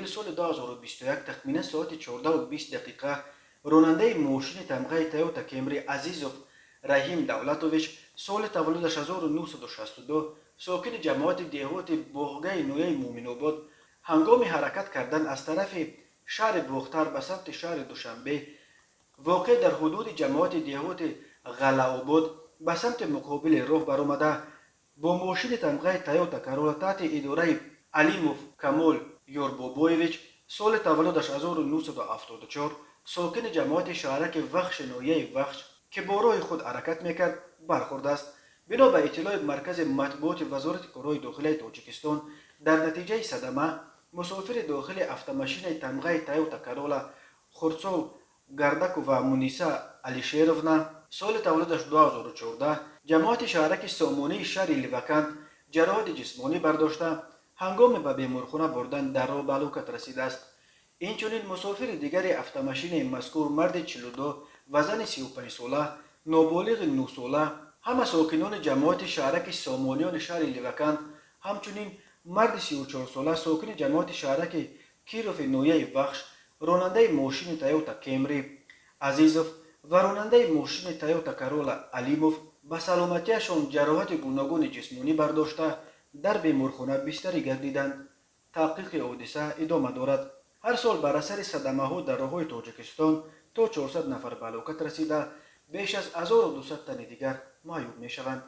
июли соли 2021 тахминан соати 14:20 дақиқа ронандаи мошини тамғаи Тойота Кемри Азизов Раҳим Давлатович, соли таваллудаш 1962, сокини ҷамоати деҳоти Боғгаи ноҳияи Муъминобод, ҳангоми ҳаракат кардан аз тарафи шаҳри Бохтар ба самти шаҳри Душанбе, воқеъ дар ҳудуди ҷамоати деҳоти Ғаллаобод, ба самти муқобили роҳ баромада, бо мошини тамғаи Тойота Карола таҳти идораи Алимов Камол Ёрбобоевич, соли таваллудаш 1974, сокини ҷамоати шаҳраки Вахши ноҳияи Вахш, ки бо роҳи худ ҳаракат мекард, бархӯрдааст. Бино ба иттилои маркази матбуоти Вазорати корҳои дохилаи Тоҷикистон, дар натиҷаи садама мусофири дохили автомашинаи тамғаи Тойота Карола Хурсол Гардакова Муниса Алишеровна, соли таваллудаш 2014, ҷамоати шаҳраки Сомонии шаҳри Левакант, ҷароҳати ҷисмонӣ бардошта, ҳангоми ба беморхона бурдан дар роҳ ба ҳалокат расидааст. Инчунин мусофири дигари автомашинаи мазкур, марди 42 ва зани 35сола, ноболиғи 9сола, ҳама сокинони ҷамоати шаҳраки Сомониёни шаҳри Левакант, ҳамчунин марди 34сола, сокини ҷамоати шаҳраки Кирови ноҳияи Вахш, ронандаи мошини Тойота Кемри Азизов ва ронандаи мошини Тойота Карола Алимов ба саломатиашон ҷароҳати гуногуни ҷисмонӣ бардошта, дар беморхона бистарӣ гардиданд. Таҳқиқи ҳодиса идома дорад. Ҳар сол бар асари садамаҳо дар роҳҳои Тоҷикистон то 400 нафар ба ҳалокат расида, беш аз 1200 тани дигар маъюб мешаванд.